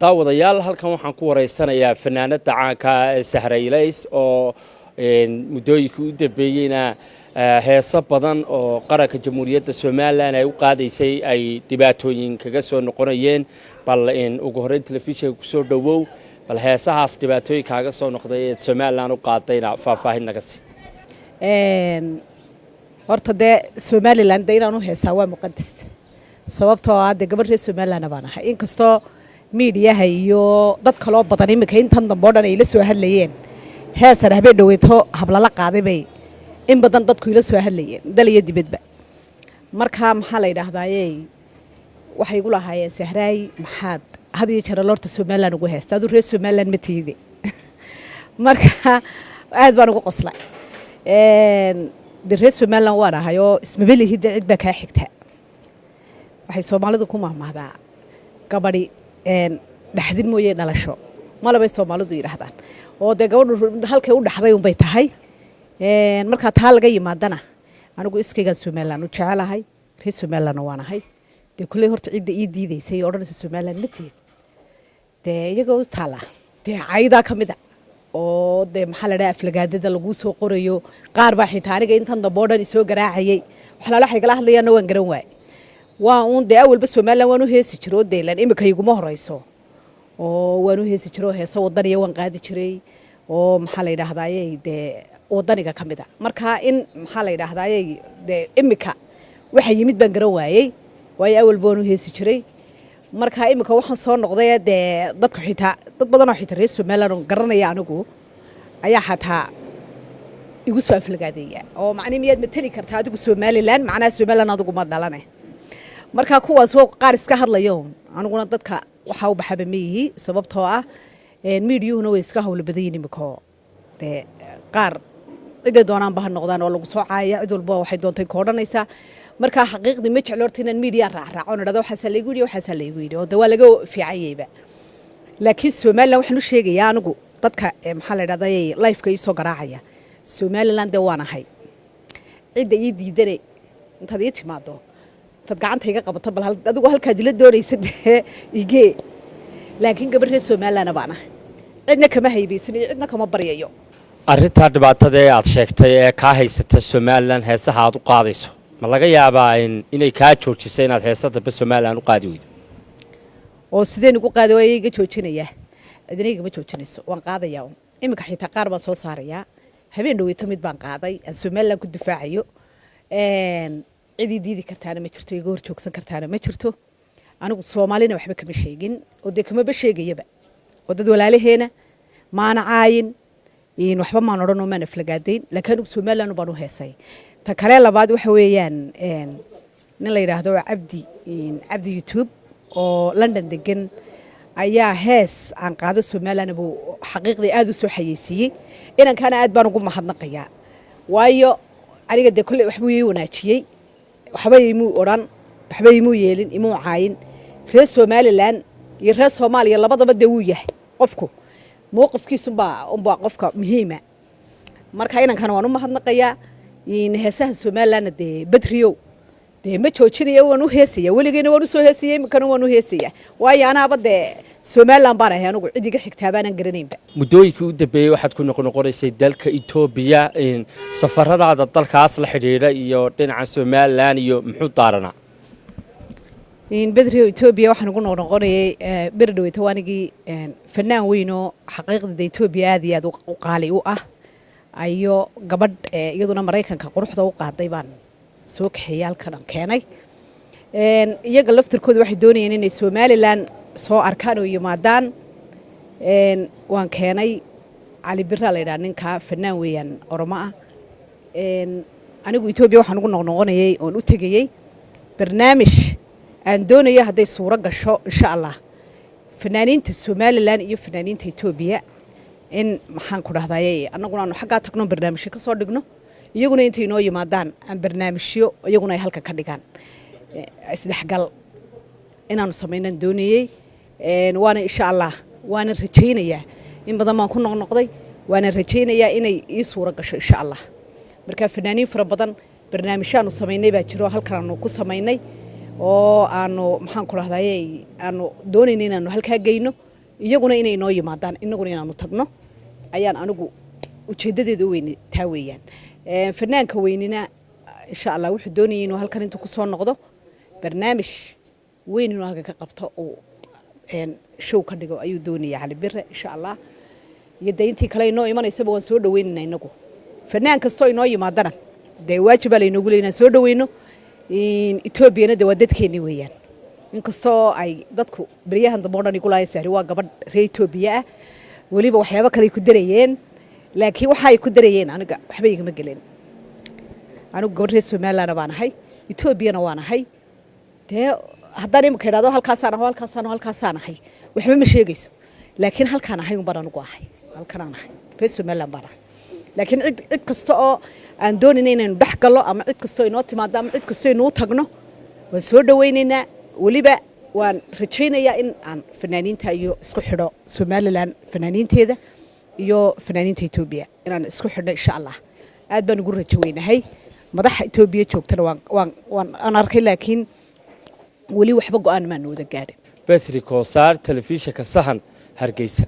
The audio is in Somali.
Daawadayaal, halkan waxaan ku wareysanayaa fanaanada caanka ee Sahra Ilays oo muddooyinkii u dambeeyeyna heeso badan oo qaranka Jamhuuriyadda Somaliland ay u qaadaysay ay dhibaatooyin kaga soo noqonayeen. Bal ugu horreyn telefishinka kusoo dhowow, bal heesahaas dhibaatooyin kaaga soo noqday ee Somaliland u qaadayna faahfaahin naga sii. Horta dee Somaliland de inaan u heesaa waa muqadas, sababtoo ah dee gabadh reer Somalilandna baan ahay, inkastoo miidiyaha iyo dad kaloo badan iminka intan dambe o dhan ay ila soo hadlayeen. Heesan habeen dhaweyto hablala qaaday bay in badan dadku ila soo hadlayeen, dal iyo dibadba. Marka maxaa la yidhaahdaaye, waxay igu lahaayeen: "Sahraay, maxaad had iyo jeer horta Somaliland ugu heesta? Aduu reer Somaliland ma tiide?" Marka aad baan ugu qoslay. De reer Somaliland waan ahay oo ismabelihi de cid baa kaa xigta. Waxay Soomaalidu ku mahmahdaa gabadhi dhaxdin mooye dhalasho malabay Soomaalidu yidhaahdaan, oo dee gabadhu halkay u dhaxday unbay tahay. Markaa taa laga yimaadana, anigu iskaygaan Somaliland u jecelahay, reer Somalilandna waan ahay. Dee kulley horta cidda ii diidaysay oo odhanaysa "Somaliland ma tihid", dee iyagoo u taallaa. Dee caydaa ka mid a oo dee maxaa la dhaha, aflagaadada laguu soo qorayo. Qaar baa xitaa aniga intan dambe oo dhan isoo garaacayay. Waxlaala waxay kala hadlayaanna waan garan waaye. Waa uun dee awalba Somaliland waan u heesi jiro, oo deelan imika iguma horeyso oo waan u heesi jiro. Heeso wadaniya waan qaadi jiray oo maxaa la yidhaahdaaye, dee wadaniga ka mid a. Marka in maxaa la yidhaahdaaye, dee imika waxa yimid baan garan waayey, waayo awalba waan u heesi jiray. Marka imika waxaan soo noqday dee dadku xitaa dad badan oo xitaa reer Somaliland oo garanaya anigu ayaa xataa igu soo aflagaadeeya oo macnii "Miyaad mateli kartaa adigu Somaliland? Macnaha Somaliland adigu ma dhalane?" Marka kuwaas oo qaar iska hadlayo, aniguna dadka waxaa u baxaba ma yihi, sababtoo ah miidiyuhuna way iska hawlo badan yihin imika. Dee qaar ciday doonaanba ha noqdaan oo lagu soo caaya, cid walba waxay doontay ka odhanaysaa. Marka xaqiiqdii ma jeclo horta inaan miidiya raacraaco, idhahdo "Waxaasaa laygu yidhi, waxaasaa laygu yidhi", oo de waa laga fiicanyayba. Laakiin Somaliland waxaan u sheegayaa anigu dadka maxaa la idhahday live-ka ii soo garaacaya, Somaliland dee waan ahay. Cidda ii diidane, intaad ii timaado, intaad gacanta iga qabato, bal adigu halkaad ila doonaysa dee igee. Laakiin gabadh reer Somalilandna baan ahay, cidna kama haybaysanayo, cidna kama baryayo. Arrintaa dhibaatada ee aad sheegtay ee kaa haysata Somaliland heesaha aad u qaadayso, ma laga yaabaa inay kaa joojisa inaad heesa dambe Somaliland u qaadi weydo? Oo sideen ugu qaadi waaya iga joojinayaa? Cidina igama joojinayso, waan qaadayaa un. Iminka xitaa qaar baan soo saarayaa. Habeen dhaweyto mid baan qaaday aan Somaliland ku difaacayo. Cidii diidi kartaana ma jirto, iga hor joogsan kartaana ma jirto. Anigu Soomaalina waxba kama sheegin, oo dee kamaba sheegayaba, oo dad walaalaheena maana caayin, waxba maan odhan oo maan aflagaadayn, laakiin anigu Somaliland baan u heesay. Ta kale labaad waxa weeyaan nin la yidhaahdo Cabdi YouTube oo London degan ayaa hees aan qaado Somaliland buu xaqiiqdii aad u soo xayeysiiyey. Inankaana aad baan ugu mahadnaqayaa, waayo aniga dee kolley waxbuu ii wanaajiyey, waxba imuu odhan, waxba imuu yeelin, imuu caayin. Reer Somaliland iyo reer Soomaaliya labadaba dee wuu yahay qofku, mowqifkiisunbaa unbaa qofka muhiima. Marka inankana waan u mahadnaqayaa. Heesaha Somalilandna dee Badriyow dee ma joojinaya, waan u heesaya. Weligeyna waan usoo heesaya, iminkana waan u heesaya, waayo anaaba dee Somaliland baan ahay anigu, cid iga xigtaa baanan garanaynba. Muddooyinkii u dambeeyey waxaad ku noqnoqonaysay dalka Etoobiya. Safaradaada dalkaas la xidhiidha iyo dhinaca Somaliland iyo muxuu daaranaa? Bedrio, Etoobiya waxaan ugu noqnoqonayay beri dhaweyto waanigii fanaan weyn oo xaqiiqda Etoobiya aad iyo aad u qaali u ah ayo gabadh iyaduna Maraykanka quruxda u qaaday baan soo kaxeeyey, halkan aan keenay. Iyaga laftirkooda waxay doonayeen inay Somaliland soo arkaan oo yimaadaan. Waan keenay. Cali Biraa la yidhaha ninka, fanaan weeyaan Oromo ah. Anigu Etoobiya waxaan ugu noqnoqonayay oon u tegayey barnaamij aan doonayo, hadday suuro gasho insha Allah, fanaaniinta Somaliland iyo fanaaniinta Etoobiya in maxaan ku dhahdaye, annaguna aanu xaggaa tagno, barnaamijyo ka soo dhigno, iyaguna intay inoo yimaadaan aan barnaamijyo iyaguna ay halka ka dhigaan, isdhexgal inaanu samaynaan doonayey. Waana insha Allah, waana rajaynayaa. In badan baan ku noqnoqday, waana rajaynayaa inay ii suuro gasho insha Allah. Marka fanaaniin fara badan barnaamijyaanu samaynay baa jiro, halkan aanu ku samaynay oo aanu maxaan ku dhahdaye aanu doonayna inaanu halkaa geyno. Iyaguna inay inoo yimaadaan, inaguna inaanu tagno ayaan anigu ujeedadeeda u weyne taa weeyaan. Fanaanka weynina insha Allah wuxuu doonayay inuu halkan intuu kusoo noqdo barnaamij weyn inuu halkan ka qabto, uu show ka dhigo ayuu doonaya Cali Bire insha Allah. Iyo dee intii kale inoo imanaysaba waan soo dhaweynayna inagu. Fanaan kastoo inoo yimaadana dee waajibaa laynoogu leey inaan soo dhaweyno. Etoobiyana de waa dadkeennii weeyaan, inkastoo ay dadku beryahan dambe o dhan igu lahayn Sahri waa gabadh reer Etoobiya ah, weliba waxyaabo kale ay ku darayeen, laakiin waxa ay ku darayeen aniga waxba igama gelin. Anigu gabadh reer Somalilandna baan ahay, Etoobiyana waan ahay. Dee haddaan imika idhahdo halkaasaan aho, halkaasaan aho, halkaasaan ahay, waxba ma sheegayso. Laakiin halkaan ahay unbaan anigu ahay, halkanaan ahay, reer Somaliland baan ahay. Laakiin cid kasta oo aan doonayna inaynu dhex gallo ama cid kastoo inoo timaado ama cid kastoo inuu tagno, waan soo dhawaynaynaa. Weliba waan rajaynayaa in aan fanaaniinta iyo isku xidho Somaliland fanaaniinteeda iyo fanaaniinta Etoobiya inaan isku xidhno insha Allah. Aad baan ugu rajo weynahay. Madaxa Etoobiya joogtana waan aan arkay, laakiin weli waxba go-aan maanu wada gaadhin. Betri Koosaar, telefishinka Sahan, Hargeysa.